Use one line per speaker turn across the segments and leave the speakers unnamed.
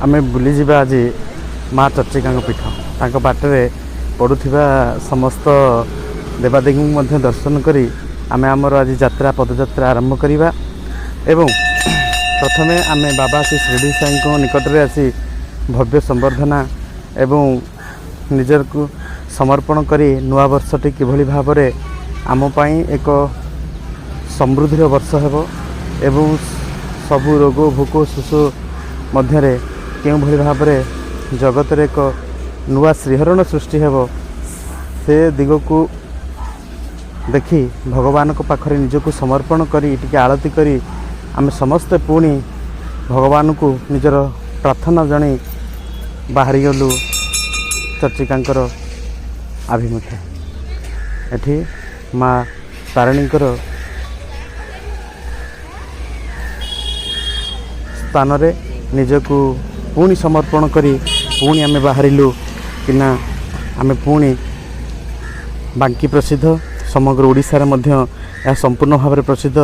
ଆମେ ବୁଲିଯିବା ଆଜି ମା ଚର୍ଚ୍ଚିକାଙ୍କ ପୀଠ। ତାଙ୍କ ବାଟରେ ପଡ଼ୁଥିବା ସମସ୍ତ ଦେବାଦେବୀଙ୍କୁ ମଧ୍ୟ ଦର୍ଶନ କରି ଆମେ ଆମର ଆଜି ଯାତ୍ରା ପଦଯାତ୍ରା ଆରମ୍ଭ କରିବା। ଏବଂ ପ୍ରଥମେ ଆମେ ବାବା ଶ୍ରୀ ଶିରିଡ଼ି ସାଇଙ୍କ ନିକଟରେ ଆସି ଭବ୍ୟ ସମ୍ବର୍ଦ୍ଧନା ଏବଂ ନିଜକୁ ସମର୍ପଣ କରି ନୂଆ ବର୍ଷଟି କିଭଳି ଭାବରେ ଆମ ପାଇଁ ଏକ ସମୃଦ୍ଧିର ବର୍ଷ ହେବ ଏବଂ ସବୁ ରୋଗ ଭୋକ ଶୋଷ ମଧ୍ୟରେ କେଉଁଭଳି ଭାବରେ ଜଗତରେ ଏକ ନୂଆ ଶିହରଣ ସୃଷ୍ଟି ହେବ, ସେ ଦିଗକୁ ଦେଖି ଭଗବାନଙ୍କ ପାଖରେ ନିଜକୁ ସମର୍ପଣ କରି ଟିକେ ଆଳତି କରି ଆମେ ସମସ୍ତେ ପୁଣି ଭଗବାନଙ୍କୁ ନିଜର ପ୍ରାର୍ଥନା ଜଣାଇ ବାହାରିଗଲୁ ଚର୍ଚ୍ଚିକାଙ୍କର ଆଭିମୁଖ୍ୟ। ଏଠି ମା ତାରିଣୀଙ୍କର ସ୍ଥାନରେ ନିଜକୁ ପୁଣି ସମର୍ପଣ କରି ପୁଣି ଆମେ ବାହାରିଲୁ କି ନା ଆମେ ପୁଣି ବାଙ୍କି ପ୍ରସିଦ୍ଧ, ସମଗ୍ର ଓଡ଼ିଶାରେ ମଧ୍ୟ ଏହା ସମ୍ପୂର୍ଣ୍ଣ ଭାବରେ ପ୍ରସିଦ୍ଧ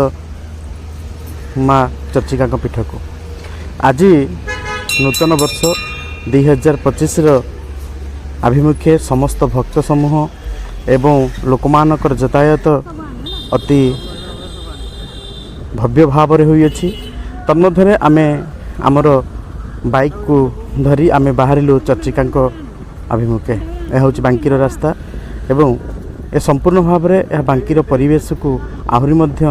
ମା ଚର୍ଚ୍ଚିକାଙ୍କ ପୀଠକୁ। ଆଜି ନୂତନ ବର୍ଷ 2025ର ଆଭିମୁଖ୍ୟ ସମସ୍ତ ଭକ୍ତ ସମୂହ ଏବଂ ଲୋକମାନଙ୍କର ଯାତାୟାତ ଅତି ଭବ୍ୟ ଭାବରେ ହୋଇଅଛି। ତନ୍ମଧ୍ୟରେ ଆମେ ଆମର ବାଇକ୍କୁ ଧରି ଆମେ ବାହାରିଲୁ ଚର୍ଚ୍ଚିକାଙ୍କ ଆଭିମୁଖ୍ୟ। ଏହା ହେଉଛି ବାଙ୍କିର ରାସ୍ତା ଏବଂ ଏ ସମ୍ପୂର୍ଣ୍ଣ ଭାବରେ ଏହା ବାଙ୍କିର ପରିବେଶକୁ ଆହୁରି ମଧ୍ୟ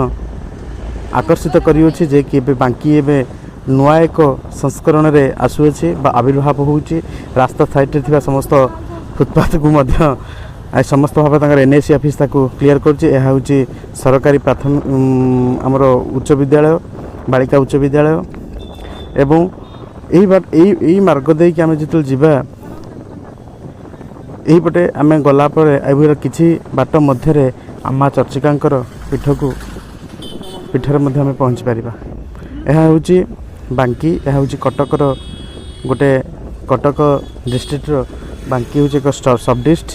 ଆକର୍ଷିତ କରିଅଛି ଯେ କି ଏବେ ବାଙ୍କି ଏବେ ନୂଆ ଏକ ସଂସ୍କରଣରେ ଆସୁଅଛି ବା ଆବିର୍ଭାବ ହେଉଛି। ରାସ୍ତା ସାଇଡ଼୍ରେ ଥିବା ସମସ୍ତ ଫୁଟପାଥକୁ ମଧ୍ୟ ସମସ୍ତ ଭାବେ ତାଙ୍କର ଏନ୍ଏସି ଅଫିସ୍ ତାକୁ କ୍ଲିୟର କରୁଛି। ଏହା ହେଉଛି ସରକାରୀ ପ୍ରାଥମିକ ଆମର ଉଚ୍ଚ ବିଦ୍ୟାଳୟ, ବାଳିକା ଉଚ୍ଚ ବିଦ୍ୟାଳୟ। ଏବଂ ଏଇ ମାର୍ଗ ଦେଇକି ଆମେ ଯେତେବେଳେ ଯିବା, ଏହିପଟେ ଆମେ ଗଲା ପରେ ଏଭଳି କିଛି ବାଟ ମଧ୍ୟରେ ମା ଚର୍ଚ୍ଚିକାଙ୍କର ପୀଠରେ ମଧ୍ୟ ଆମେ ପହଞ୍ଚି ପାରିବା। ଏହା ହେଉଛି ବାଙ୍କି, ଏହା ହେଉଛି କଟକର ଗୋଟେ, କଟକ ଡିଷ୍ଟ୍ରିକ୍ଟର ବାଙ୍କି ହେଉଛି ଏକ ସବ୍ ଡିଷ୍ଟ୍ରିକ୍ଟ।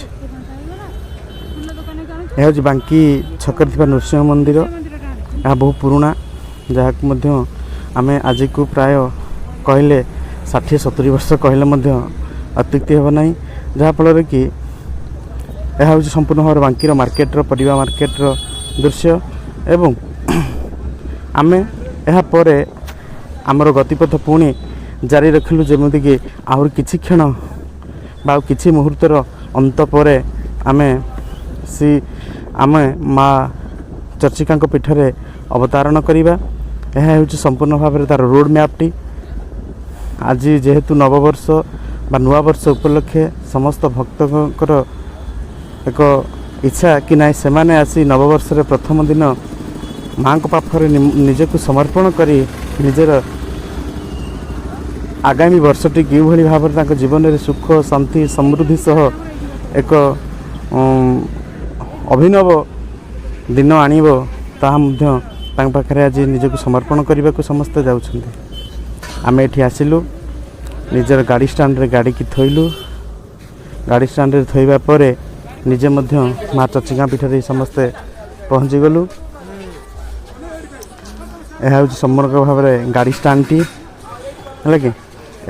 ଏହା ହେଉଛି ବାଙ୍କି ଛକରେ ଥିବା ନୃସିଂହ ମନ୍ଦିର। ଏହା ବହୁ ପୁରୁଣା, ଯାହାକୁ ମଧ୍ୟ ଆମେ ଆଜିକୁ ପ୍ରାୟ କହିଲେ 60-70 ବର୍ଷ କହିଲେ ମଧ୍ୟ ଅତ୍ୟୁକ୍ତି ହେବ ନାହିଁ। ଯାହାଫଳରେ କି ଏହା ହେଉଛି ସମ୍ପୂର୍ଣ୍ଣ ଭାବରେ ବାଙ୍କିର ମାର୍କେଟର, ପରିବା ମାର୍କେଟର ଦୃଶ୍ୟ। ଏବଂ ଆମେ ଏହାପରେ ଆମର ଗତିପଥ ପୁଣି ଜାରି ରଖିଲୁ, ଯେମିତିକି ଆହୁରି କିଛି କ୍ଷଣ ବା ଆଉ କିଛି ମୁହୂର୍ତ୍ତର ଅନ୍ତ ପରେ ଆମେ ମା ଚର୍ଚ୍ଚିକାଙ୍କ ପୀଠରେ ଅବତାରଣ କରିବା। ଏହା ହେଉଛି ସମ୍ପୂର୍ଣ୍ଣ ଭାବରେ ତା'ର ରୋଡ଼ ମ୍ୟାପ୍ଟି। ଆଜି ଯେହେତୁ ନବବର୍ଷ ବା ନୂଆବର୍ଷ ଉପଲକ୍ଷେ ସମସ୍ତ ଭକ୍ତଙ୍କର ଏକ ଇଚ୍ଛା କି ନାହିଁ, ସେମାନେ ଆସି ନବବର୍ଷର ପ୍ରଥମ ଦିନ ମାଆଙ୍କ ପାଖରେ ନିଜକୁ ସମର୍ପଣ କରି ନିଜର ଆଗାମୀ ବର୍ଷଟି କେଉଁଭଳି ଭାବରେ ତାଙ୍କ ଜୀବନରେ ସୁଖ, ଶାନ୍ତି, ସମୃଦ୍ଧି ସହ ଏକ ଅଭିନବ ଦିନ ଆଣିବ, ତାହା ମଧ୍ୟ ତାଙ୍କ ପାଖରେ ଆଜି ନିଜକୁ ସମର୍ପଣ କରିବାକୁ ସମସ୍ତେ ଯାଉଛନ୍ତି। ଆମେ ଏଠି ଆସିଲୁ, ନିଜର ଗାଡ଼ି ଷ୍ଟାଣ୍ଡରେ ଗାଡ଼ିକି ଥୋଇଲୁ। ଗାଡ଼ି ଷ୍ଟାଣ୍ଡରେ ଥୋଇବା ପରେ ନିଜେ ମଧ୍ୟ ମା ଚର୍ଚ୍ଚିକା ପୀଠରେ ସମସ୍ତେ ପହଞ୍ଚିଗଲୁ। ଏହା ହେଉଛି ସମଗ୍ର ଭାବରେ ଗାଡ଼ି ଷ୍ଟାଣ୍ଡଟି, ହେଲା କି?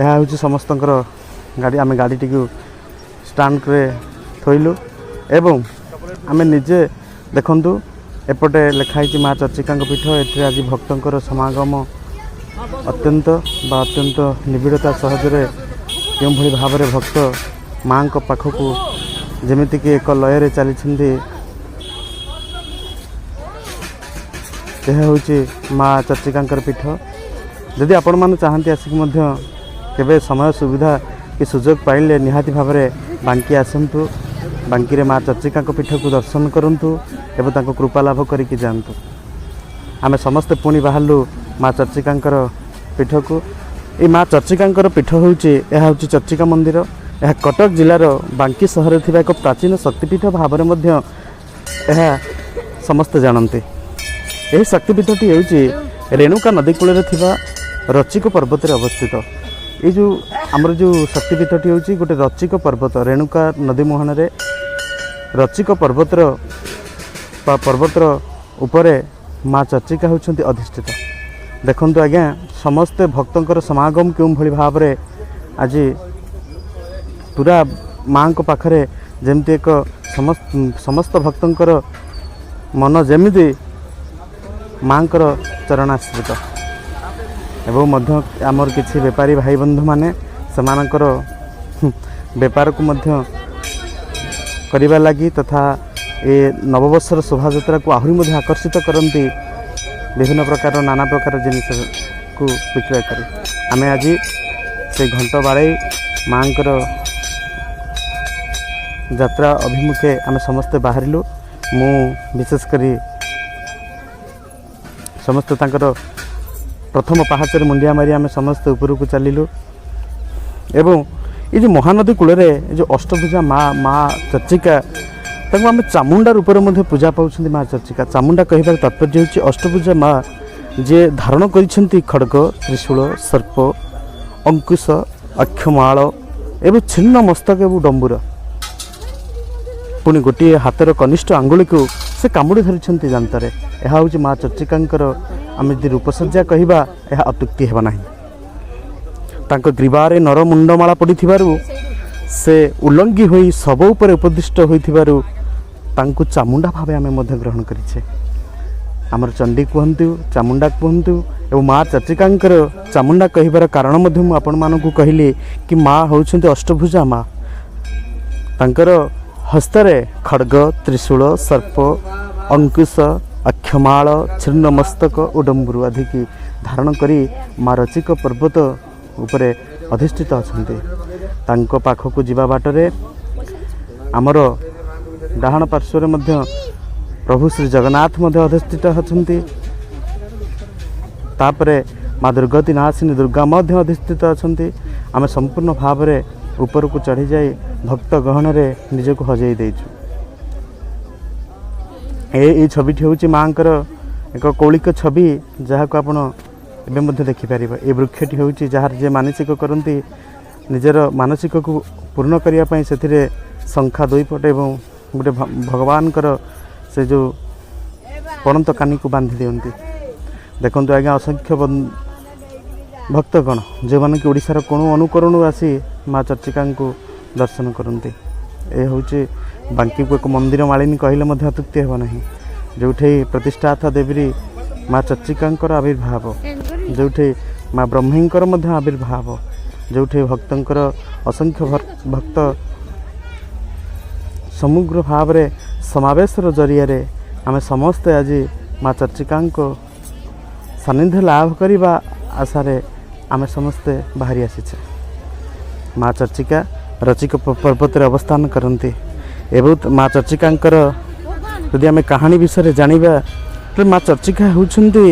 ଏହା ହେଉଛି ସମସ୍ତଙ୍କର ଗାଡ଼ି। ଆମେ ଗାଡ଼ିଟିକୁ ଷ୍ଟାଣ୍ଡରେ ଥୋଇଲୁ ଏବଂ ଆମେ ନିଜେ ଦେଖନ୍ତୁ, ଏପଟେ ଲେଖା ହେଇଛି ମା ଚର୍ଚ୍ଚିକାଙ୍କ ପୀଠ। ଏଥିରେ ଆଜି ଭକ୍ତଙ୍କର ସମାଗମ ଅତ୍ୟନ୍ତ ବା ଅତ୍ୟନ୍ତ ନିବିଡ଼ତା ସହଜରେ କେଉଁଭଳି ଭାବରେ ଭକ୍ତ ମାଆଙ୍କ ପାଖକୁ ଯେମିତିକି ଏକ ଲୟରେ ଚାଲିଛନ୍ତି। ଏହା ହେଉଛି ମା ଚର୍ଚ୍ଚିକାଙ୍କର ପୀଠ। ଯଦି ଆପଣମାନେ ଚାହାନ୍ତି, ଆସିକି ମଧ୍ୟ କେବେ ସମୟ ସୁବିଧା କି ସୁଯୋଗ ପାଇଲେ ନିହାତି ଭାବରେ ବାଙ୍କି ଆସନ୍ତୁ। ବାଙ୍କିରେ ମା ଚର୍ଚ୍ଚିକାଙ୍କ ପୀଠକୁ ଦର୍ଶନ କରନ୍ତୁ ଏବଂ ତାଙ୍କ କୃପା ଲାଭ କରିକି ଯାଆନ୍ତୁ। ଆମେ ସମସ୍ତେ ପୁଣି ବାହାରିଲୁ ମା ଚର୍ଚ୍ଚିକାଙ୍କର ପୀଠକୁ। ଏଇ ମା ଚର୍ଚ୍ଚିକାଙ୍କର ପୀଠ ହେଉଛି, ଏହା ହେଉଛି ଚର୍ଚ୍ଚିକା ମନ୍ଦିର। ଏହା କଟକ ଜିଲ୍ଲାର ବାଙ୍କି ସହରରେ ଥିବା ଏକ ପ୍ରାଚୀନ ଶକ୍ତିପୀଠ ଭାବରେ ମଧ୍ୟ ଏହା ସମସ୍ତେ ଜାଣନ୍ତି। ଏହି ଶକ୍ତିପୀଠଟି ହେଉଛି ରେଣୁକା ନଦୀ କୂଳରେ ଥିବା ରଚିକ ପର୍ବତରେ ଅବସ୍ଥିତ। ଏଇ ଯେଉଁ ଆମର ଯେଉଁ ଶକ୍ତିପୀଠଟି ହେଉଛି ଗୋଟେ ରଚିକ ପର୍ବତ, ରେଣୁକା ନଦୀ ମୁହାଣରେ ରଚିକ ପର୍ବତର ଉପରେ ମା ଚର୍ଚ୍ଚିକା ହେଉଛନ୍ତି ଅଧିଷ୍ଠିତ। ଦେଖନ୍ତୁ ଆଜ୍ଞା, ସମସ୍ତେ ଭକ୍ତଙ୍କର ସମାଗମ କେଉଁଭଳି ଭାବରେ ଆଜି ପୁରା ମାଆଙ୍କ ପାଖରେ ଯେମିତି ଏକ ସମସ୍ତ ଭକ୍ତଙ୍କର ମନ ଯେମିତି ମାଆଙ୍କର ଚରଣାଶ୍ରିତ। ଏବଂ ମଧ୍ୟ ଆମର କିଛି ବେପାରୀ ଭାଇ ବନ୍ଧୁମାନେ ସେମାନଙ୍କର ବେପାରକୁ ମଧ୍ୟ କରିବା ଲାଗି ତଥା ଏ ନବବର୍ଷର ଶୋଭାଯାତ୍ରାକୁ ଆହୁରି ମଧ୍ୟ ଆକର୍ଷିତ କରନ୍ତି ବିଭିନ୍ନ ପ୍ରକାର ନାନା ପ୍ରକାର ଜିନିଷକୁ ବିକ୍ରୟ କରି। ଆମେ ଆଜି ସେ ଘଣ୍ଟ ବାଡ଼େଇ ମାଆଙ୍କର ଯାତ୍ରା ଅଭିମୁଖେ ଆମେ ସମସ୍ତେ ବାହାରିଲୁ। ମୁଁ ବିଶେଷ କରି ସମସ୍ତେ ତାଙ୍କର ପ୍ରଥମ ପାହାଚରେ ମୁଣ୍ଡିଆ ମାରି ଆମେ ସମସ୍ତେ ଉପରକୁ ଚାଲିଲୁ। ଏବଂ ଏ ଯେଉଁ ମହାନଦୀ କୂଳରେ ଏ ଯେଉଁ ଅଷ୍ଟଭୁଜା ମା ଚର୍ଚ୍ଚିକା, ତାଙ୍କୁ ଆମେ ଚାମୁଣ୍ଡା ରୂପରେ ମଧ୍ୟ ପୂଜା ପାଉଛନ୍ତି ମା ଚର୍ଚ୍ଚିକା। ଚାମୁଣ୍ଡା କହିବାର ତାତ୍ପର୍ଯ୍ୟ ହେଉଛି ଅଷ୍ଟଭୁଜା ମା ଯିଏ ଧାରଣ କରିଛନ୍ତି ଖଡ଼ଗ, ତ୍ରିଶୂଳ, ସର୍ପ, ଅଙ୍କୁଶ, ଅକ୍ଷମାଳ ଏବଂ ଛିନ୍ନ ମସ୍ତକ ଏବଂ ଡମ୍ବୁର। ପୁଣି ଗୋଟିଏ ହାତର କନିଷ୍ଠ ଆଙ୍ଗୁଳିକୁ ସେ କାମୁଡ଼ି ଧରିଛନ୍ତି ଦାନ୍ତରେ। ଏହା ହେଉଛି ମା ଚର୍ଚ୍ଚିକାଙ୍କର ଆମେ ଯଦି ରୂପସଜ୍ଜା କହିବା, ଏହା ଅତ୍ୟୁକ୍ତି ହେବ ନାହିଁ। ତାଙ୍କ ଗ୍ରୀବାରେ ନର ମୁଣ୍ଡମାଳା ପଡ଼ିଥିବାରୁ, ସେ ଉଲଙ୍ଗୀ ହୋଇ ଶବ ଉପରେ ଉପଦିଷ୍ଟ ହୋଇଥିବାରୁ ତାଙ୍କୁ ଚାମୁଣ୍ଡା ଭାବେ ଆମେ ମଧ୍ୟ ଗ୍ରହଣ କରିଛେ। ଆମର ଚଣ୍ଡୀ କୁହନ୍ତୁ, ଚାମୁଣ୍ଡା କୁହନ୍ତୁ ଏବଂ ମା ଚର୍ଚ୍ଚିକାଙ୍କର ଚାମୁଣ୍ଡା କହିବାର କାରଣ ମଧ୍ୟ ମୁଁ ଆପଣମାନଙ୍କୁ କହିଲି କି ମା ହେଉଛନ୍ତି ଅଷ୍ଟଭୁଜା ମା। ତାଙ୍କର ହସ୍ତରେ ଖଡ଼ଗ, ତ୍ରିଶୂଳ, ସର୍ପ, ଅଙ୍କୁଶ, ଅକ୍ଷମାଳ, ଛିନ୍ନ ମସ୍ତକ ଓ ଡମ୍ବୁରୁ ଆଦିକି ଧାରଣ କରି ମା ରଚିକ ପର୍ବତ ଉପରେ ଅଧିଷ୍ଠିତ ଅଛନ୍ତି। ତାଙ୍କ ପାଖକୁ ଯିବା ବାଟରେ ଆମର ଡାହାଣ ପାର୍ଶ୍ୱରେ ମଧ୍ୟ ପ୍ରଭୁ ଶ୍ରୀ ଜଗନ୍ନାଥ ମଧ୍ୟ ଅଧିଷ୍ଠିତ ଅଛନ୍ତି। ତାପରେ ମା ଦୁର୍ଗତି ନାଶିନୀ ଦୁର୍ଗା ମଧ୍ୟ ଅଧିଷ୍ଠିତ ଅଛନ୍ତି। ଆମେ ସମ୍ପୂର୍ଣ୍ଣ ଭାବରେ ଉପରକୁ ଚଢ଼ିଯାଇ ଭକ୍ତ ଗହଣରେ ନିଜକୁ ହଜେଇ ଦେଇଛୁ। ଏଇ ଛବିଟି ହେଉଛି ମାଆଙ୍କର ଏକ କୌଳିକ ଛବି, ଯାହାକୁ ଆପଣ ଏବେ ମଧ୍ୟ ଦେଖିପାରିବେ। ଏ ବୃକ୍ଷଟି ହେଉଛି ଯାହାର ଯିଏ ମାନସିକ କରନ୍ତି, ନିଜର ମାନସିକକୁ ପୂର୍ଣ୍ଣ କରିବା ପାଇଁ ସେଥିରେ ଶଙ୍ଖା ଦୁଇ ପଟେ ଏବଂ ଗୋଟେ ଭଗବାନଙ୍କର ସେ ଯେଉଁ ପଣନ୍ତ କାନିକୁ ବାନ୍ଧି ଦିଅନ୍ତି। ଦେଖନ୍ତୁ ଆଜ୍ଞା, ଅସଂଖ୍ୟ ଭକ୍ତଗଣ ଯେଉଁମାନେ କି ଓଡ଼ିଶାର କୋଣ ଅନୁକୋଣରୁ ଆସି ମା ଚର୍ଚ୍ଚିକାଙ୍କୁ ଦର୍ଶନ କରନ୍ତି। ଏ ହେଉଛି ବାଙ୍କିକୁ ଏକ ମନ୍ଦିର ମାଳିନୀ କହିଲେ ମଧ୍ୟ ଅତ୍ୟୁକ୍ତି ହେବ ନାହିଁ, ଯେଉଁଠି ପ୍ରତିଷ୍ଠାତା ଦେବୀ ମା ଚର୍ଚ୍ଚିକାଙ୍କର ଆବିର୍ଭାବ, ଯେଉଁଠି ମା ବ୍ରହ୍ମୀଙ୍କର ମଧ୍ୟ ଆବିର୍ଭାବ, ଯେଉଁଠି ଭକ୍ତଙ୍କର ଅସଂଖ୍ୟ ଭକ୍ତ ସମଗ୍ର ଭାବରେ ସମାବେଶର ଜରିଆରେ ଆମେ ସମସ୍ତେ ଆଜି ମା ଚର୍ଚ୍ଚିକାଙ୍କ ସାନ୍ନିଧ୍ୟ ଲାଭ କରିବା ଆଶାରେ ଆମେ ସମସ୍ତେ ବାହାରି ଆସିଛେ। ମା ଚର୍ଚ୍ଚିକା ରଚିକ ପର୍ବତରେ ଅବସ୍ଥାନ କରନ୍ତି ଏବଂ ମା ଚର୍ଚ୍ଚିକାଙ୍କର ଯଦି ଆମେ କାହାଣୀ ବିଷୟରେ ଜାଣିବା, ତେବେ ମା ଚର୍ଚ୍ଚିକା ହେଉଛନ୍ତି,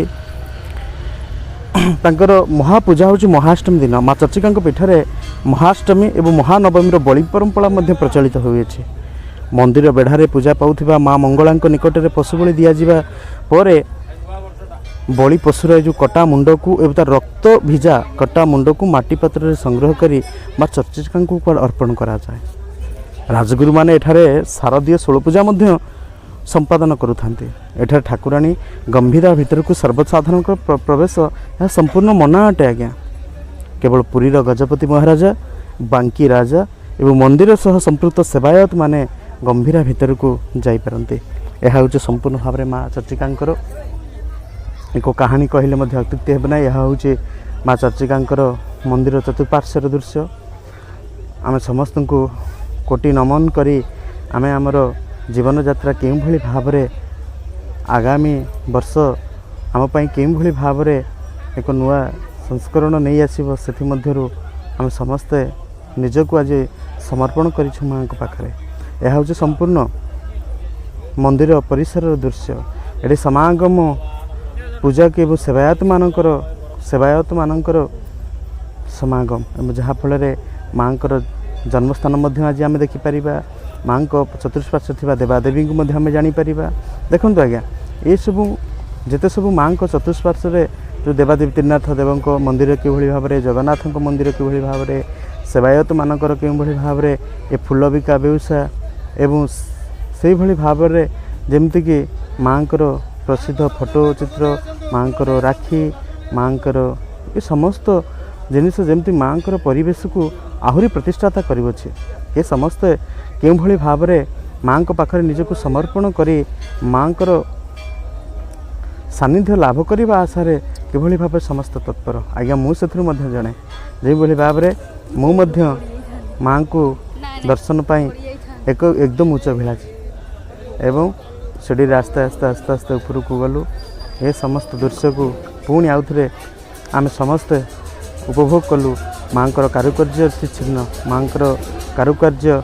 ତାଙ୍କର ମହାପୂଜା ହେଉଛି ମହାଷ୍ଟମୀ ଦିନ। ମା ଚର୍ଚ୍ଚିକାଙ୍କ ପୀଠରେ ମହାଷ୍ଟମୀ ଏବଂ ମହାନବମୀର ବଳି ପରମ୍ପରା ମଧ୍ୟ ପ୍ରଚଳିତ ହୋଇଅଛି। ମନ୍ଦିର ବେଢ଼ାରେ ପୂଜା ପାଉଥିବା ମା ମଙ୍ଗଳାଙ୍କ ନିକଟରେ ପଶୁ ବଳି ଦିଆଯିବା ପରେ ବଳି ପଶୁର ଏ ଯେଉଁ କଟା ମୁଣ୍ଡକୁ ଏବଂ ତାର ରକ୍ତ ଭିଜା କଟା ମୁଣ୍ଡକୁ ମାଟି ପାତ୍ରରେ ସଂଗ୍ରହ କରି ମା ଚର୍ଚ୍ଚିକାଙ୍କୁ କୁଆଡ଼େ ଅର୍ପଣ କରାଯାଏ। ରାଜଗୁରୁମାନେ ଏଠାରେ ଶାରଦୀୟ ଷୋଳପୂଜା ମଧ୍ୟ ସମ୍ପାଦନ କରୁଥାନ୍ତି। ଏଠାରେ ଠାକୁରାଣୀ ଗମ୍ଭୀରା ଭିତରକୁ ସର୍ବସାଧାରଣଙ୍କ ପ୍ରବେଶ ଏହା ସମ୍ପୂର୍ଣ୍ଣ ମନା ଅଟେ ଆଜ୍ଞା। କେବଳ ପୁରୀର ଗଜପତି ମହାରାଜା, ବାଙ୍କି ରାଜା ଏବଂ ମନ୍ଦିର ସହ ସମ୍ପୃକ୍ତ ସେବାୟତମାନେ ଗମ୍ଭୀରା ଭିତରକୁ ଯାଇପାରନ୍ତି। ଏହା ହେଉଛି ସମ୍ପୂର୍ଣ୍ଣ ଭାବରେ ମା ଚର୍ଚ୍ଚିକାଙ୍କର ଏକ କାହାଣୀ କହିଲେ ମଧ୍ୟ ଅତ୍ୟୁକ୍ତି ହେବ ନାହିଁ। ଏହା ହେଉଛି ମା ଚର୍ଚ୍ଚିକାଙ୍କର ମନ୍ଦିର ଚତୁଃପାର୍ଶ୍ୱର ଦୃଶ୍ୟ। ଆମେ ସମସ୍ତଙ୍କୁ କୋଟି ନମନ କରି ଆମେ ଆମର ଜୀବନଯାତ୍ରା କେଉଁଭଳି ଭାବରେ ଆଗାମୀ ବର୍ଷ ଆମ ପାଇଁ କେଉଁଭଳି ଭାବରେ ଏକ ନୂଆ ସଂସ୍କରଣ ନେଇ ଆସିବ, ସେଥିମଧ୍ୟରୁ ଆମେ ସମସ୍ତେ ନିଜକୁ ଆଜି ସମର୍ପଣ କରିଛୁ ମାଆଙ୍କ ପାଖରେ। ଏହା ହେଉଛି ସମ୍ପୂର୍ଣ୍ଣ ମନ୍ଦିର ପରିସରର ଦୃଶ୍ୟ। ଏଠି ସମାଗମ ପୂଜକ ଏବଂ ସେବାୟତମାନଙ୍କର ସମାଗମ ଏବଂ ଯାହାଫଳରେ ମାଆଙ୍କର ଜନ୍ମସ୍ଥାନ ମଧ୍ୟ ଆଜି ଆମେ ଦେଖିପାରିବା। ମାଆଙ୍କ ଚତୁଃପାର୍ଶ୍ୱରେ ଥିବା ଦେବାଦେବୀଙ୍କୁ ମଧ୍ୟ ଆମେ ଜାଣିପାରିବା। ଦେଖନ୍ତୁ ଆଜ୍ଞା, ଏସବୁ ଯେତେ ସବୁ ମାଆଙ୍କ ଚତୁଃପାର୍ଶ୍ୱରେ ଯେଉଁ ଦେବାଦେବୀ, ତ୍ରିନାଥ ଦେବଙ୍କ ମନ୍ଦିର କିଭଳି ଭାବରେ, ଜଗନ୍ନାଥଙ୍କ ମନ୍ଦିର କିଭଳି ଭାବରେ, ସେବାୟତମାନଙ୍କର କେଉଁଭଳି ଭାବରେ ଏ ଫୁଲ ବିକା ବେଉସା ଏବଂ ସେଇଭଳି ଭାବରେ ଯେମିତିକି ମାଆଙ୍କର ପ୍ରସିଦ୍ଧ ଫଟୋ ଚିତ୍ର, ମାଆଙ୍କର ରାକ୍ଷୀ, ମାଆଙ୍କର ଏ ସମସ୍ତ ଜିନିଷ ଯେମିତି ମାଆଙ୍କର ପରିବେଶକୁ ଆହୁରି ପ୍ରତିଷ୍ଠାତା କରିଅଛି। ଏ ସମସ୍ତେ କେଉଁଭଳି ଭାବରେ ମାଆଙ୍କ ପାଖରେ ନିଜକୁ ସମର୍ପଣ କରି ମାଆଙ୍କର ସାନ୍ନିଧ୍ୟ ଲାଭ କରିବା ଆଶାରେ କିଭଳି ଭାବେ ସମସ୍ତେ ତତ୍ପର, ଆଜ୍ଞା ମୁଁ ସେଥିରୁ ମଧ୍ୟ ଜଣେ। ଯେଉଁଭଳି ଭାବରେ ମୁଁ ମଧ୍ୟ ମାଆଙ୍କୁ ଦର୍ଶନ ପାଇଁ ଏକ ଏକଦମ ଉଚ୍ଚ ଅଭିଳାଷୀ ଏବଂ ସେଠି ଆସ୍ତେ ଆସ୍ତେ ଆସ୍ତେ ଆସ୍ତେ ଉପରକୁ ଗଲୁ। ଏ ସମସ୍ତ ଦୃଶ୍ୟକୁ ପୁଣି ଆଉଥରେ ଆମେ ସମସ୍ତେ ଉପଭୋଗ କଲୁ। ମାଆଙ୍କର କାରୁକାର୍ଯ୍ୟ ଅତି ଛିନ୍ନ, ମାଆଙ୍କର କାରୁକାର୍ଯ୍ୟ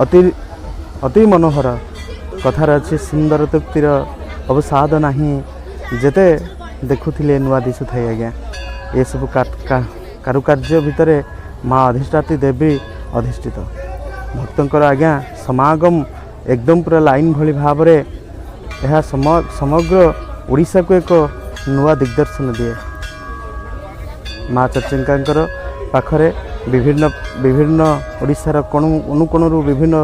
ଅତି ଅତି ମନୋହର। କଥାରେ ଅଛି, ସୁନ୍ଦର ତୃପ୍ତିର ଅବସାଦ ନାହିଁ, ଯେତେ ଦେଖୁଥିଲେ ନୂଆ ଦିଶୁଥାଏ। ଆଜ୍ଞା, ଏସବୁ କାରୁକାର୍ଯ୍ୟ ଭିତରେ ମା ଅଧିଷ୍ଠାତ୍ରୀ ଦେବୀ ଅଧିଷ୍ଠିତ। ଭକ୍ତଙ୍କର ଆଜ୍ଞା ସମାଗମ ଏକଦମ ପୁରା ଲାଇନ୍ ଭଳି ଭାବରେ ଏହା ସମଗ୍ର ଓଡ଼ିଶାକୁ ଏକ ନୂଆ ଦିଗ୍ଦର୍ଶନ ଦିଏ। ମା ଚର୍ଚ୍ଚିକାଙ୍କର ପାଖରେ ବିଭିନ୍ନ ବିଭିନ୍ନ ଓଡ଼ିଶାର କୋଣ ଅନୁକୋଣରୁ, ବିଭିନ୍ନ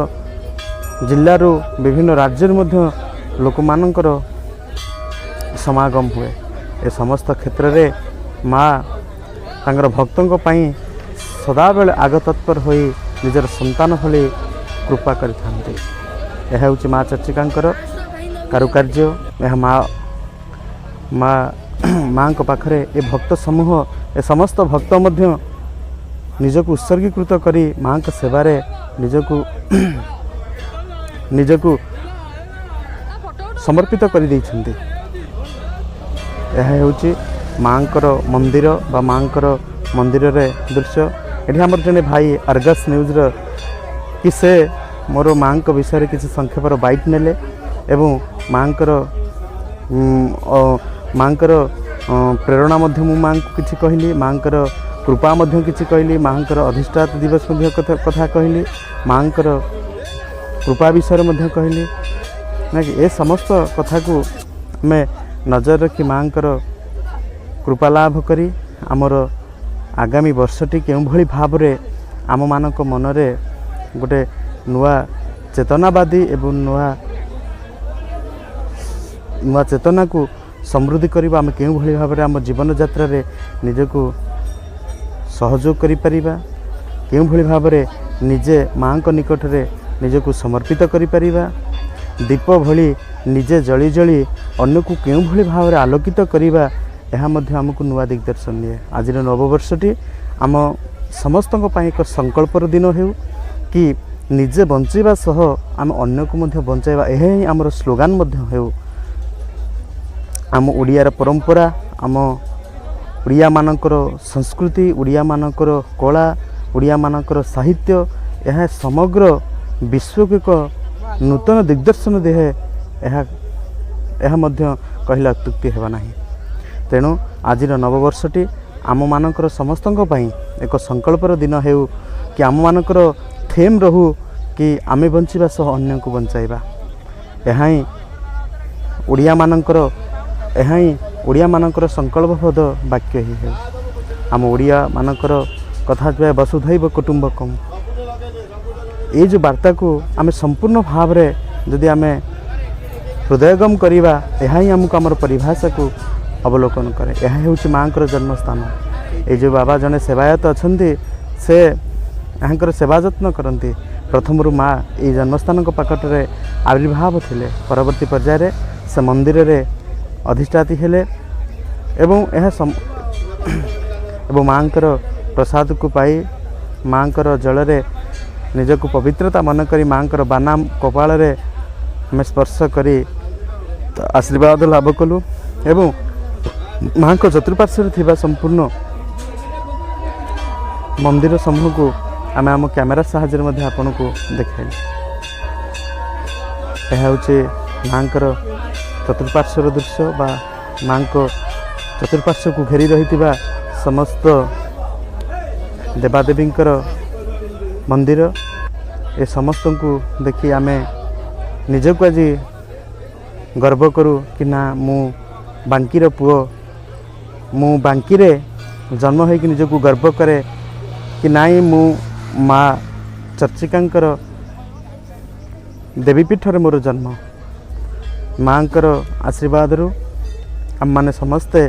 ଜିଲ୍ଲାରୁ, ବିଭିନ୍ନ ରାଜ୍ୟରୁ ମଧ୍ୟ ଲୋକମାନଙ୍କର ସମାଗମ ହୁଏ। ଏ ସମସ୍ତ କ୍ଷେତ୍ରରେ ମା ତାଙ୍କର ଭକ୍ତଙ୍କ ପାଇଁ ସଦାବେଳେ ଆଗ ତତ୍ପର ହୋଇ ନିଜର ସନ୍ତାନ ଭଳି କୃପା କରିଥାନ୍ତି। ଏହା ହେଉଛି ମା ଚର୍ଚ୍ଚିକାଙ୍କର କାରୁକାର୍ଯ୍ୟ। ଏହା ମା ମାଙ୍କ ପାଖରେ ଏ ଭକ୍ତ ସମୂହ, ଏ ସମସ୍ତ ଭକ୍ତ ମଧ୍ୟ ନିଜକୁ ଉତ୍ସର୍ଗୀକୃତ କରି ମାଙ୍କ ସେବାରେ ନିଜକୁ ନିଜକୁ ସମର୍ପିତ କରିଦେଇଛନ୍ତି। ଏହା ହେଉଛି ମାଙ୍କର ମନ୍ଦିର ବା ମାଙ୍କର ମନ୍ଦିରରେ ଦୃଶ୍ୟ। ଏଠି ଆମର ଜଣେ ଭାଇ ଆର୍ଗସ୍ ନ୍ୟୁଜ୍ର କି ସେ ମୋର ମାଙ୍କ ବିଷୟରେ କିଛି ସଂକ୍ଷେପର ବାଇଟ୍ ନେଲେ ଏବଂ ମାଙ୍କର ପ୍ରେରଣା ମଧ୍ୟ ମୁଁ ମାଙ୍କୁ କିଛି କହିଲି, ମାଙ୍କର କୃପା ମଧ୍ୟ କିଛି କହିଲି, ମାଙ୍କର ଅଧିଷ୍ଠାତ ଦିବସ ମଧ୍ୟ କଥା କହିଲି, ମାଙ୍କର କୃପା ବିଷୟରେ ମଧ୍ୟ କହିଲି ନାକି। ଏ ସମସ୍ତ କଥାକୁ ଆମେ ନଜର ରଖି ମାଙ୍କର କୃପା ଲାଭ କରି ଆମର ଆଗାମୀ ବର୍ଷଟି କେଉଁଭଳି ଭାବରେ ଆମମାନଙ୍କ ମନରେ ଗୋଟେ ନୂଆ ଚେତନାବାଦୀ ଏବଂ ନୂଆ ନୂଆ ଚେତନାକୁ ସମୃଦ୍ଧି କରିବା, ଆମେ କେଉଁଭଳି ଭାବରେ ଆମ ଜୀବନଯାତ୍ରାରେ ନିଜକୁ ସହଯୋଗ କରିପାରିବା, କେଉଁଭଳି ଭାବରେ ନିଜେ ମାଆଙ୍କ ନିକଟରେ ନିଜକୁ ସମର୍ପିତ କରିପାରିବା, ଦୀପ ଭଳି ନିଜେ ଜଳି ଜଳି ଅନ୍ୟକୁ କେଉଁଭଳି ଭାବରେ ଆଲୋକିତ କରିବା, ଏହା ମଧ୍ୟ ଆମକୁ ନୂଆ ଦିଗ୍ଦର୍ଶନ ଦିଏ। ଆଜିର ନବବର୍ଷଟି ଆମ ସମସ୍ତଙ୍କ ପାଇଁ ଏକ ସଂକଳ୍ପର ଦିନ ହେଉ କି ନିଜେ ବଞ୍ଚିବା ସହ ଆମେ ଅନ୍ୟକୁ ମଧ୍ୟ ବଞ୍ଚାଇବା, ଏହା ହିଁ ଆମର ସ୍ଲୋଗାନ ମଧ୍ୟ ହେଉ। ଆମ ଓଡ଼ିଆର ପରମ୍ପରା, ଆମ ଓଡ଼ିଆମାନଙ୍କର ସଂସ୍କୃତି, ଓଡ଼ିଆମାନଙ୍କର କଳା, ଓଡ଼ିଆମାନଙ୍କର ସାହିତ୍ୟ, ଏହା ସମଗ୍ର ବିଶ୍ୱକୁ ଏକ ନୂତନ ଦିଗ୍ଦର୍ଶନ ଦିଏ, ଏହା ମଧ୍ୟ କହିଲେ ଅତ୍ୟୁକ୍ତି ହେବ ନାହିଁ। ତେଣୁ ଆଜିର ନବବର୍ଷଟି ଆମମାନଙ୍କର ସମସ୍ତଙ୍କ ପାଇଁ ଏକ ସଂକଳ୍ପର ଦିନ ହେଉ କି ଆମମାନଙ୍କର ଥେମ୍ ରହୁ କି ଆମେ ବଞ୍ଚିବା ସହ ଅନ୍ୟକୁ ବଞ୍ଚାଇବା। ଏହା ହିଁ ଓଡ଼ିଆମାନଙ୍କର ସଂକଳ୍ପବଦ୍ଧ ବାକ୍ୟ ହିଁ ହେଉ। ଆମ ଓଡ଼ିଆମାନଙ୍କର କଥା କୁହା ବସୁଧୈବ କୁଟୁମ୍ବକମ୍, ଏଇ ଯେଉଁ ବାର୍ତ୍ତାକୁ ଆମେ ସମ୍ପୂର୍ଣ୍ଣ ଭାବରେ ଯଦି ଆମେ ହୃଦୟଙ୍ଗମ କରିବା, ଏହା ହିଁ ଆମକୁ ଆମର ପରିଭାଷାକୁ ଅବଲୋକନ କରେ। ଏହା ହେଉଛି ମାଆଙ୍କର ଜନ୍ମସ୍ଥାନ। ଏଇ ଯେଉଁ ବାବା ଜଣେ ସେବାୟତ ଅଛନ୍ତି, ସେ ଏହାଙ୍କର ସେବା ଯତ୍ନ କରନ୍ତି। ପ୍ରଥମରୁ ମା ଏଇ ଜନ୍ମସ୍ଥାନଙ୍କ ପାଖରେ ଆବିର୍ଭାବ ଥିଲେ। ପରବର୍ତ୍ତୀ ପର୍ଯ୍ୟାୟରେ ସେ ମନ୍ଦିରରେ ଅଧିଷ୍ଠାତି ହେଲେ ଏବଂ ମାଆଙ୍କର ପ୍ରସାଦକୁ ପାଇ, ମାଆଙ୍କର ଜଳରେ ନିଜକୁ ପବିତ୍ରତା ମନେ କରି, ମାଆଙ୍କର ବାନା କପାଳରେ ଆମେ ସ୍ପର୍ଶ କରି ଆଶୀର୍ବାଦ ଲାଭ କଲୁ ଏବଂ ମାଆଙ୍କ ଚତୁଃପାର୍ଶ୍ୱରେ ଥିବା ସମ୍ପୂର୍ଣ୍ଣ ମନ୍ଦିର ସମୂହକୁ ଆମେ ଆମ କ୍ୟାମେରା ସାହାଯ୍ୟରେ ମଧ୍ୟ ଆପଣଙ୍କୁ ଦେଖାଇଲୁ। ଏହା ହେଉଛି ମାଆଙ୍କର ଚତୁଃପାର୍ଶ୍ୱର ଦୃଶ୍ୟ ବା ମାଆଙ୍କ ଚତୁଃପାର୍ଶ୍ୱକୁ ଘେରି ରହିଥିବା ସମସ୍ତ ଦେବାଦେବୀଙ୍କର ମନ୍ଦିର। ଏ ସମସ୍ତଙ୍କୁ ଦେଖି ଆମେ ନିଜକୁ ଆଜି ଗର୍ବ କରୁ କି ନା, ମୁଁ ବାଙ୍କିର ପୁଅ, ମୁଁ ବାଙ୍କିରେ ଜନ୍ମ ହୋଇକି ନିଜକୁ ଗର୍ବ କରେ କି ନାଇଁ, ମୁଁ ମା ଚର୍ଚ୍ଚିକାଙ୍କର ଦେବୀପୀଠରେ ମୋର ଜନ୍ମ। ମାଆଙ୍କର ଆଶୀର୍ବାଦରୁ ଆମମାନେ ସମସ୍ତେ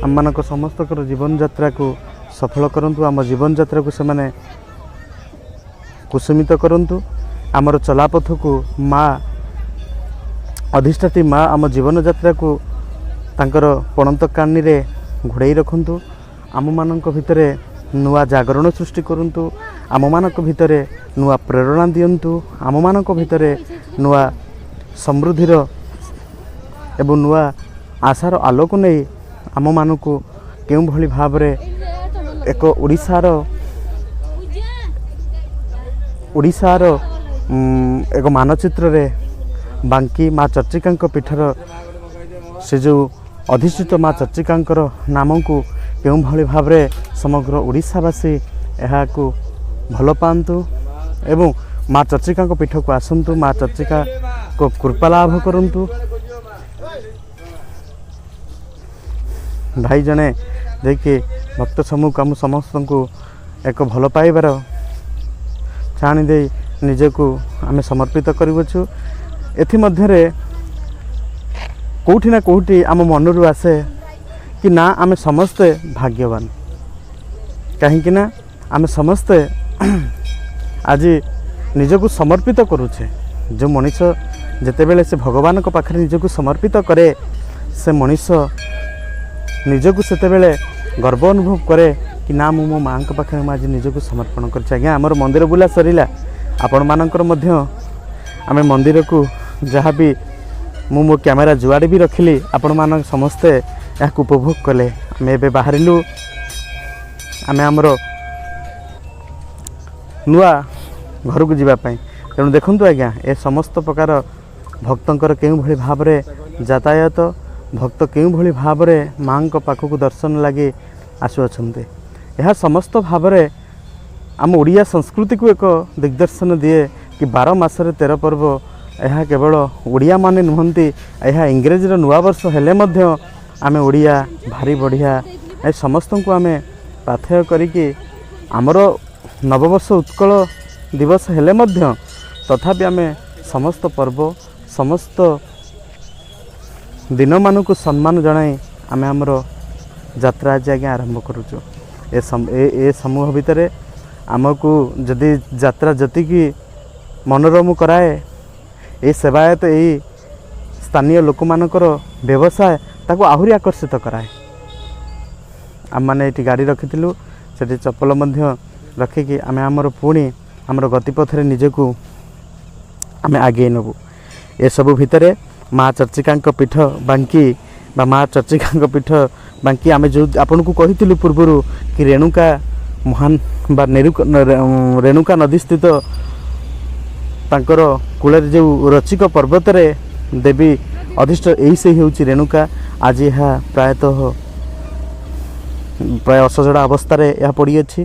ଆମମାନଙ୍କ ସମସ୍ତଙ୍କର ଜୀବନଯାତ୍ରାକୁ ସଫଳ କରନ୍ତୁ, ଆମ ଜୀବନଯାତ୍ରାକୁ ସେମାନେ କୁସୁମିତ କରନ୍ତୁ, ଆମର ଚଲାପଥକୁ ମା ଅଧିଷ୍ଠାତ୍ରୀ ମା ଆମ ଜୀବନଯାତ୍ରାକୁ ତାଙ୍କର ପଣତ କାନିରେ ଘୋଡ଼େଇ ରଖନ୍ତୁ, ଆମମାନଙ୍କ ଭିତରେ ନୂଆ ଜାଗରଣ ସୃଷ୍ଟି କରନ୍ତୁ, ଆମମାନଙ୍କ ଭିତରେ ନୂଆ ପ୍ରେରଣା ଦିଅନ୍ତୁ, ଆମମାନଙ୍କ ଭିତରେ ନୂଆ ସମୃଦ୍ଧିର ଏବଂ ନୂଆ ଆଶାର ଆଲୋକ ନେଇ ଆମମାନଙ୍କୁ କେଉଁଭଳି ଭାବରେ ଏକ ଓଡ଼ିଶାର ଏକ ମାନଚିତ୍ରରେ ବାଙ୍କି ମା ଚର୍ଚ୍ଚିକାଙ୍କ ପୀଠର ସେ ଯେଉଁ ଅଧିଷ୍ଠିତ ମା ଚର୍ଚ୍ଚିକାଙ୍କର ନାମକୁ କେଉଁଭଳି ଭାବରେ ସମଗ୍ର ଓଡ଼ିଶାବାସୀ ଏହାକୁ ଭଲ ପାଆନ୍ତୁ ଏବଂ ମା ଚର୍ଚ୍ଚିକାଙ୍କ ପୀଠକୁ ଆସନ୍ତୁ, ମା ଚର୍ଚ୍ଚିକାଙ୍କ କୃପା ଲାଭ କରନ୍ତୁ। ଭାଇ ଜଣେ ଯାଇକି ଭକ୍ତ ସମୂହକୁ ଆମ ସମସ୍ତଙ୍କୁ ଏକ ଭଲ ପାଇବାର ଚାହାଣି ଦେଇ ନିଜକୁ ଆମେ ସମର୍ପିତ କରୁଅଛୁ। ଏଥିମଧ୍ୟରେ କେଉଁଠି ନା କେଉଁଠି ଆମ ମନରୁ ଆସେ କି ନା ଆମେ ସମସ୍ତେ ଭାଗ୍ୟବାନ, କାହିଁକି ନା ଆମେ ସମସ୍ତେ ଆଜି ନିଜକୁ ସମର୍ପିତ କରୁଛେ। ଯେଉଁ ମଣିଷ ଯେତେବେଳେ ସେ ଭଗବାନଙ୍କ ପାଖରେ ନିଜକୁ ସମର୍ପିତ କରେ, ସେ ମଣିଷ ନିଜକୁ ସେତେବେଳେ ଗର୍ବ ଅନୁଭବ କରେ କି ନା ମୁଁ ମୋ ମାଆଙ୍କ ପାଖରେ ମୁଁ ଆଜି ନିଜକୁ ସମର୍ପଣ କରିଛି। ଆଜ୍ଞା, ଆମର ମନ୍ଦିର ବୁଲା ସରିଲା। ଆପଣମାନଙ୍କର ମଧ୍ୟ ଆମେ ମନ୍ଦିରକୁ ଯାହା ବି ମୁଁ ମୋ କ୍ୟାମେରା ଯୁଆଡ଼େ ବି ରଖିଲି, ଆପଣମାନ ସମସ୍ତେ ଏହାକୁ ଉପଭୋଗ କଲେ। ଆମେ ଏବେ ବାହାରିଲୁ ଆମେ ଆମର ନୂଆ ଘରକୁ ଯିବା ପାଇଁ। ତେଣୁ ଦେଖନ୍ତୁ ଆଜ୍ଞା, ଏ ସମସ୍ତ ପ୍ରକାର ଭକ୍ତଙ୍କର କେଉଁଭଳି ଭାବରେ ଯାତାୟାତ, ଭକ୍ତ କେଉଁଭଳି ଭାବରେ ମାଆଙ୍କ ପାଖକୁ ଦର୍ଶନ ଲାଗି ଆସୁଅଛନ୍ତି, ଏହା ସମସ୍ତ ଭାବରେ ଆମ ଓଡ଼ିଆ ସଂସ୍କୃତିକୁ ଏକ ଦିଗ୍ଦର୍ଶନ ଦିଏ କି 12 ମାସରେ 13 ପର୍ବ। ଏହା କେବଳ ଓଡ଼ିଆମାନେ ନୁହନ୍ତି, ଏହା ଇଂରେଜୀର ନୂଆବର୍ଷ ହେଲେ ମଧ୍ୟ ଆମେ ଓଡ଼ିଆ ଭାରି ବଢ଼ିଆ। ଏ ସମସ୍ତଙ୍କୁ ଆମେ ପାଥେୟ କରିକି ଆମର ନବବର୍ଷ ଉତ୍କଳ ଦିବସ ହେଲେ ମଧ୍ୟ ତଥାପି ଆମେ ସମସ୍ତ ପର୍ବ, ସମସ୍ତ ଦିନମାନଙ୍କୁ ସମ୍ମାନ ଜଣାଇ ଆମେ ଆମର ଯାତ୍ରା ଆଜି ଆଜ୍ଞା ଆରମ୍ଭ କରୁଛୁ। ଏ ସମୂହ ଭିତରେ ଆମକୁ ଯଦି ଯାତ୍ରା ଯେତିକି ମନୋରମ କରାଏ, ଏ ସେବାୟତ, ଏଇ ସ୍ଥାନୀୟ ଲୋକମାନଙ୍କର ବ୍ୟବସାୟ ତାକୁ ଆହୁରି ଆକର୍ଷିତ କରାଏ। ଆମମାନେ ଏଇଠି ଗାଡ଼ି ରଖିଥିଲୁ, ସେଠି ଚପଲ ମଧ୍ୟ ରଖିକି ଆମେ ଆମର ପୁଣି ଆମର ଗତିପଥରେ ନିଜକୁ ଆମେ ଆଗେଇ ନେବୁ। ଏସବୁ ଭିତରେ ମା ଚର୍ଚ୍ଚିକାଙ୍କ ପୀଠ ବାଙ୍କି ବା ମା ଚର୍ଚ୍ଚିକାଙ୍କ ପୀଠ ବାଙ୍କି, ଆମେ ଯେଉଁ ଆପଣଙ୍କୁ କହିଥିଲୁ ପୂର୍ବରୁ କି ରେଣୁକା ମହାନ ବା ରେଣୁକା ନଦୀ ସ୍ଥିତ ତାଙ୍କର କୂଳରେ ଯେଉଁ ରଚିକ ପର୍ବତରେ ଦେବୀ ଅଧିଷ୍ଠ, ଏଇ ସେଇ ହେଉଛି ରେଣୁକା। ଆଜି ଏହା ପ୍ରାୟତଃ ପ୍ରାୟ ଅସଜଡ଼ା ଅବସ୍ଥାରେ ଏହା ପଡ଼ିଅଛି।